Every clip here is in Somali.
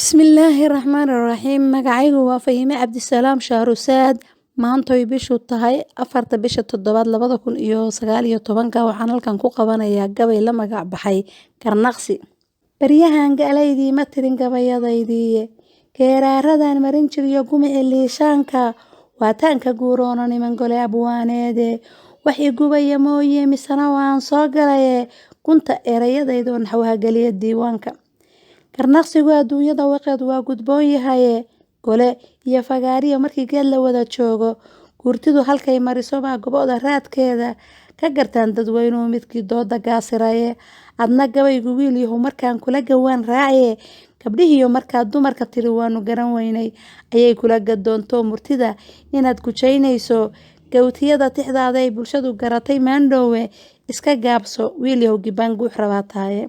Bismillaahi Raxmaani Raxiim. Magacaygu waa Fahime Cabdisalaam Shahrusaad. Maantoy bishu tahay 4-ta bisha toddobaad 2019-ka, waxaan halkan ku qabanayaa gabay la magac baxay Garnaqsi. Baryahan galaydii ma tirin gabayadaydiiye, geeraaradan marin jiriyo gumici liishaanka, waataanka guuroono niman gole abwaaneede, wax i gubaya mooye misena waan soo galaye, gunta erayadayda oo naxwaha geliya diiwaanka. Garnaqsigu adduunyada waqeed waa gudboon yahaye, gole iyo fagaariyo markii geed la wada joogo, guurtidu halkay mariso baa gobooda raadkeeda ka gartaan dadweynuhu midkii dooda gaasiraye. Adna gabaygu wiil yahu markaan kula gawaan raaciye, gabdhihiyo markaad dumarka tiri waanu garan weynay, ayay kula gadoonto murtida inaad gujaynayso. Gawtiyada tixdaada ay bulshadu garatay maandhoowe, iska gaabso wiil yahow, gibaan guux rabaa tahaye.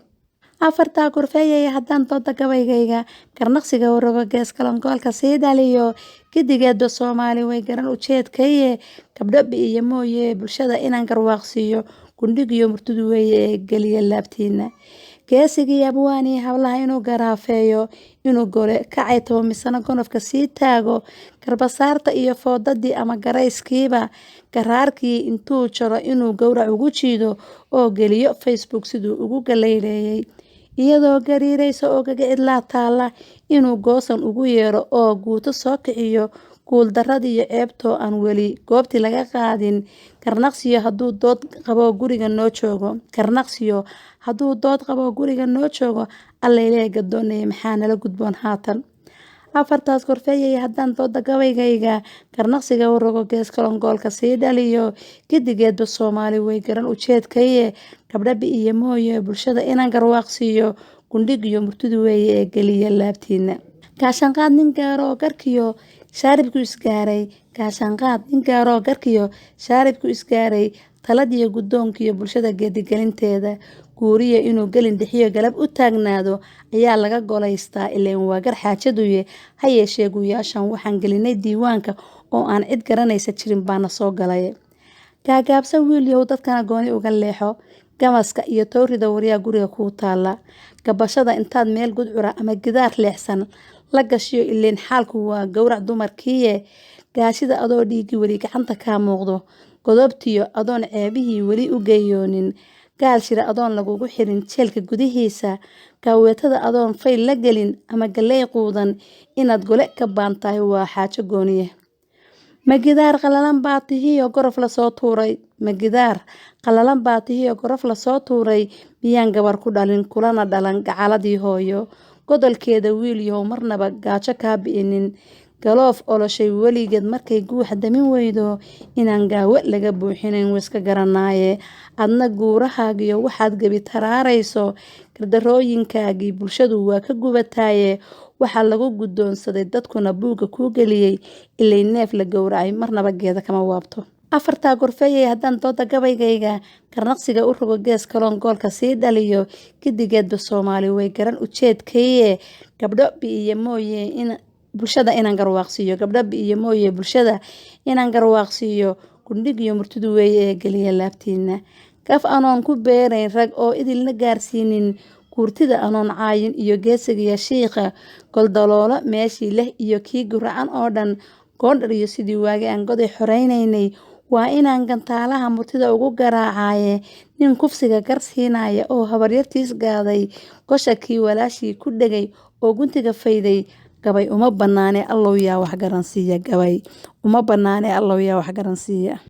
Afartaa gorfeeyaya haddaan dooda gabaygayga garnaqsiga warogo gees kalongoolka sii dhaliyo, gidigeedba Soomaali way garan ujeedkaye, gabdho bi'iyo mooye bulshada inaan garwaaqsiiyo, gundhigiyo murtidu weeye ee geliya laabtiina. Geesigii abwaanii hablaha inuu garaafeeyo, inuu gole kacay tabo misana gonofka sii taago, garbasaarta iyo foodadii ama garayskiiba garaarkii intuu jaro inuu gowrac ugu jiido oo geliyo Facebook siduu ugu galayleeyay, iyadoo gariiraysa oo gaga cidlaa taalla inuu goosan ugu yeero oo guuto soo kiciyo, guuldarradiiyo ceebtoo aan weli goobtii laga qaadin. Garnaqsiyo hadduu dood qabo guriga noo joogo, garnaqsiyo hadduu dood qabo guriga noo joogo, Allailee gadoonaya maxaa nala gudboon haatan. Afartaas gorfeeyaya haddaan dooda gabaygayga garnaqsiga warogo gees kalongoolka sii dhaliyo, gidigeedba Soomaali way garan ujeedkaye, gabdho bi'iyo mooye bulshada inaan garwaaqsiiyo, gundhigiyo murtidu weeye ee geliya laabtiina. Gaashaanqaad nin gaaro garkiyo shaaribku isgaaray, gaashaanqaad nin gaaro garkiyo shaaribku isgaaray, taladiyo guddoonkiyo bulshada geedigelinteeda, guuriya inuu gelin dhixiyo galab u taagnaado ayaa laga golaystaa, ileen waa gar xaajaduye. Ha yeeshee guyaashan waxaan gelinay diiwaanka oo aan cid garanaysa jirin baana soo galay. Gaagaabsa wiil yahow, dadkana gooni uga leexo, gamaska iyo towrida waryaa guriga kuu taala, gabashada intaad meel gudcura ama gidaar leexsan la gashiyo, ileen xaalku waa gowrac dumarkiiye. Gaashida adoo dhiigii weli gacanta kaa muuqdo, godobtiyo adoon ceebihii weli u geeyoonin, gaal shira adoon lagugu xirin jeelka gudihiisa, gaaweetada adoon fayl la gelin ama galley quudan, inaad gole ka baantahay waa xaajo gooniye. Ma gidaar qalalan baa tihiyo gorof lasoo tuuray, ma gidaar qalalan baa tihiyo gorof lasoo tuuray, miyaan gabar ku dhalin kulana dhalan gacaladii hooyo, godolkeeda wiil yahow marnaba gaajo kaa bi'inin, galoof oloshay weligeed markay guuxa damin weydo inaan gaawe laga buuxinayn wayska garanaaye. Adna guurahaagiyo waxaad gebi taraarayso, gardarooyinkaagii bulshadu waa ka gubataaye, waxaa lagu guddoonsaday dadkuna buugga kuu geliyey, ilay neef la gowracay marnaba geeda kama waabto. Afartaa gorfeeyay haddaan dooda gabaygayga garnaqsiga u rogo gees kaloon goolka sii dhaliyo, gidigeedba Soomaali way garan ujeedkaye, gabdho bi'iyo mooye in bulshada inaan garwaaqsiiyo, gabdho bi'iyo mooye bulshada inaan garwaaqsiiyo, gundhigiyo murtidu weeye ee geliya laabtiina. Gaf anoon ku beerayn rag oo idilna gaarsiinin, guurtida anoon caayin iyo geesigiyo shiikha, goldaloolo meeshii leh iyo kii guracan oo dhan, goondhar iyo sidii waagi aan goday xoreynaynay, waa inaan gantaalaha murtida ugu garaacaye. Nin kufsiga gar siinaya oo habaryartiis gaaday, gosha kii walaashii ku dhegay oo guntiga fayday, gabay uma banaane allow yaa wax garansiiya, gabay uma banaane allow yaa wax garansiiya.